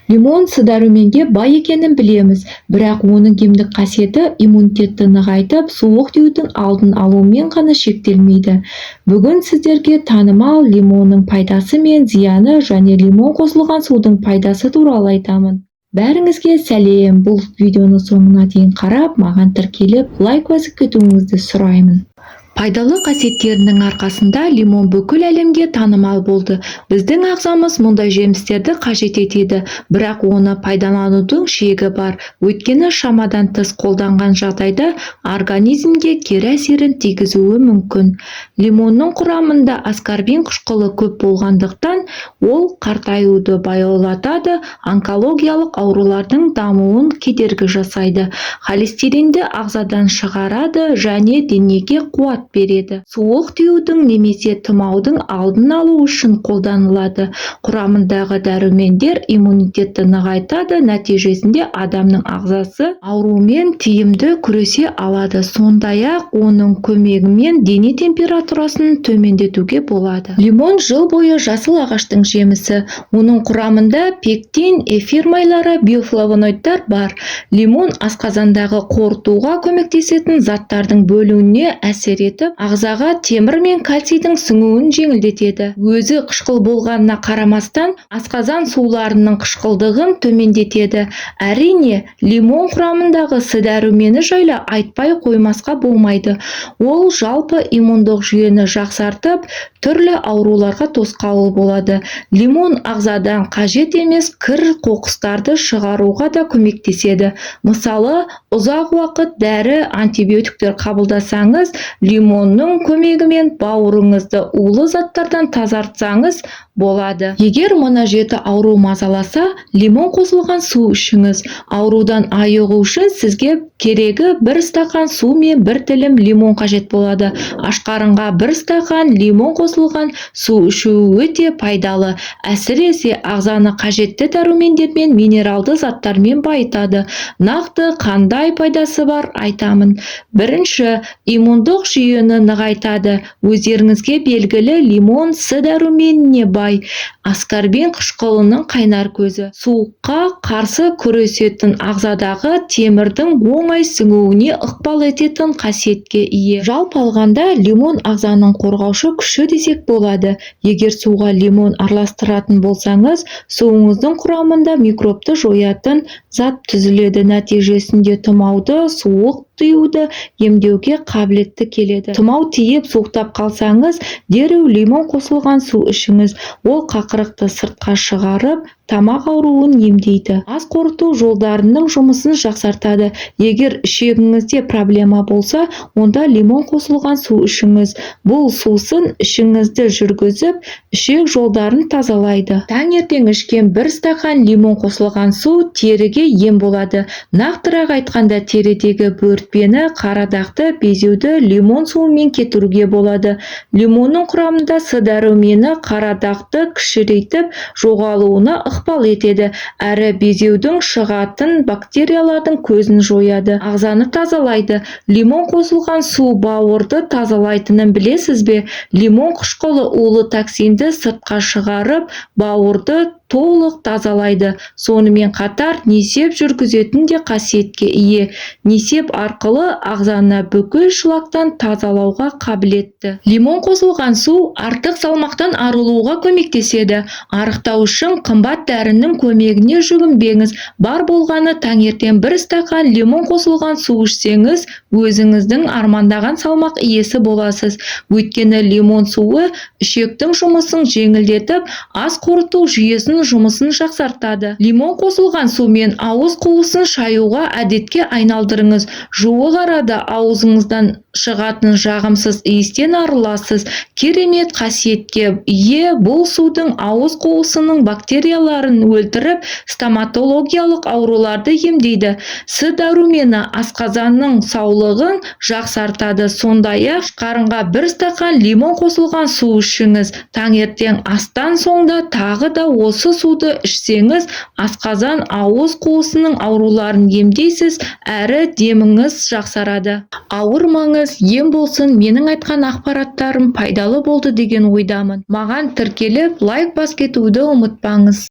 Лимон С дәруменге бай екенін білеміз, бірақ оның емдік қасиеті иммунитетті нығайтып, суық тиюдің алдын алумен ғана шектелмейді. Бүгін сіздерге танымал лимонның пайдасы мен зияны және лимон қосылған судың пайдасы туралы айтамын. Бәріңізге сәлем! Бұл видеоны соңына дейін қарап, маған тіркеліп, лайк басып кетуіңізді сұраймын. Пайдалы қасиеттерінің арқасында лимон бүкіл әлемге танымал болды. Біздің ағзамыз мұндай жемістерді қажет етеді, бірақ оны пайдаланудың шегі бар. Өйткені шамадан тыс қолданған жағдайда организмге кері әсерін тигізуі мүмкін. Лимонның құрамында аскорбин қышқылы көп болғандықтан, ол қартаюды баяулатады, онкологиялық аурулардың дамуын кедергі жасайды, холестеринді ағзадан шығарады және денеге қуат береді. Суық тиюдің немесе тұмаудың алдын алу үшін қолданылады. Құрамындағы дәрумендер иммунитетті нығайтады, нәтижесінде адамның ағзасы аурумен тиімді күресе алады. Сондай-ақ оның көмегімен дене температурасын төмендетуге болады. Лимон жыл бойы жасыл ағаштың жемісі. Оның құрамында пектин, эфир майлары, биофлавоноидтар бар. Лимон асқазандағы қорытуға көмектесетін заттардың бөлінуіне әсер етіп, ағзаға темір мен кальцийдің сіңуін жеңілдетеді. Өзі қышқыл болғанына қарамастан, асқазан суларының қышқылдығын төмендетеді. Әрине, лимон құрамындағы С дәрумені жайлы айтпай қоймасқа болмайды. Ол жалпы иммундық жүйені жақсартып, түрлі ауруларға тосқауыл болады. Лимон ағзадан қажет емес кір қоқыстарды шығаруға да көмектеседі. Мысалы, ұзақ уақыт дәрі, антибиотиктер қабылдасаңыз, лимонның көмегімен бауырыңызды улы заттардан тазартсаңыз болады. Егер мына жеті ауру мазаласа, лимон қосылған су ішіңіз. Аурудан айығу үшін сізге керегі бір стақан су мен бір тілім лимон қажет болады. Аш қарынға бір стақан лимон қосылған су ішу өте пайдалы. Әсіресе ағзаны қажетті дәрумендермен, минералды заттармен байытады. Нақты қандай пайдасы бар айтамын. Бірінші, иммундық жүйені нығайтады. Өздеріңізге белгілі, лимон С дәруменіне бай, аскорбин қышқылының қайнар көзі. Суыққа қарсы күресетін, ағзадағы темірдің оңай сіңуіне ықпал ететін қасиетке ие. Жалпы алғанда, лимон ағзаның қорғаушы күші десек болады. Егер суға лимон араластыратын болсаңыз, суыңыздың құрамында микробты жоятын зат түзіледі. Нәтижесінде тұмауды, суық тиюді емдеуге қабілетті келеді. Тұмау тиіп, суықтап қалсаңыз, дереу лимон қосылған су ішіңіз. Ол қақырықты сыртқа шығарып, тамақ ауруын емдейді. Ас қорыту жолдарының жұмысын жақсартады. Егер ішегіңізде проблема болса, онда лимон қосылған су ішіңіз. Бұл сусын ішіңізді жүргізіп, ішек жолдарын тазалайды. Таңертең ішкен бір стақан лимон қосылған су теріге ем болады. Нақтырақ айтқанда, терідегі бөртпені, қара дақты, безеуді лимон суымен кетіруге болады. Лимонның құрамында С дәрумені қара дақты кішірейтіп, жоғалуына ықпал етеді, әрі безеудің шығатын бактериялардың көзін жояды, ағзаны тазалайды. Лимон қосылған су бауырды тазалайтынын білесіз бе? Лимон қышқылы улы токсинді сыртқа шығарып, бауырды толық тазалайды. Сонымен қатар несеп жүргізетін де қасиетке ие. Несеп арқылы ағзаны бүкіл шлактан тазалауға қабілетті. Лимон қосылған су артық салмақтан арылуға көмектеседі. Арықтау үшін қымбат дәрінің көмегіне жүгінбеңіз. Бар болғаны таңертең бір стақан лимон қосылған су ішсеңіз, өзіңіздің армандаған салмақ иесі боласыз. Өйткені лимон суы ішектің жұмысын жеңілдетіп, ас қорыту жүйесінің жұмысын жақсартады. Лимон қосылған сумен ауыз қуысын шаюға әдетке айналдырыңыз. Жуық арада аузыңыздан шығатын жағымсыз иістен арыласыз. Керемет қасиетке ие бұл судың ауыз қуысының бактерияларын өлтіріп, стоматологиялық ауруларды емдейді. С дәрумені асқазанның саулығын жақсартады. Сондай-ақ қарынға бір стақан лимон қосылған су ішіңіз. Таңертең астан соң да тағы да осы суды ішсеңіз, асқазан, ауыз қуысының ауруларын емдейсіз, әрі деміңіз жақсарады. Ауырмаңыз. Өміріңіз ем болсын. Менің айтқан ақпараттарым пайдалы болды деген ойдамын. Маған тіркеліп, лайк басып кетуді ұмытпаңыз.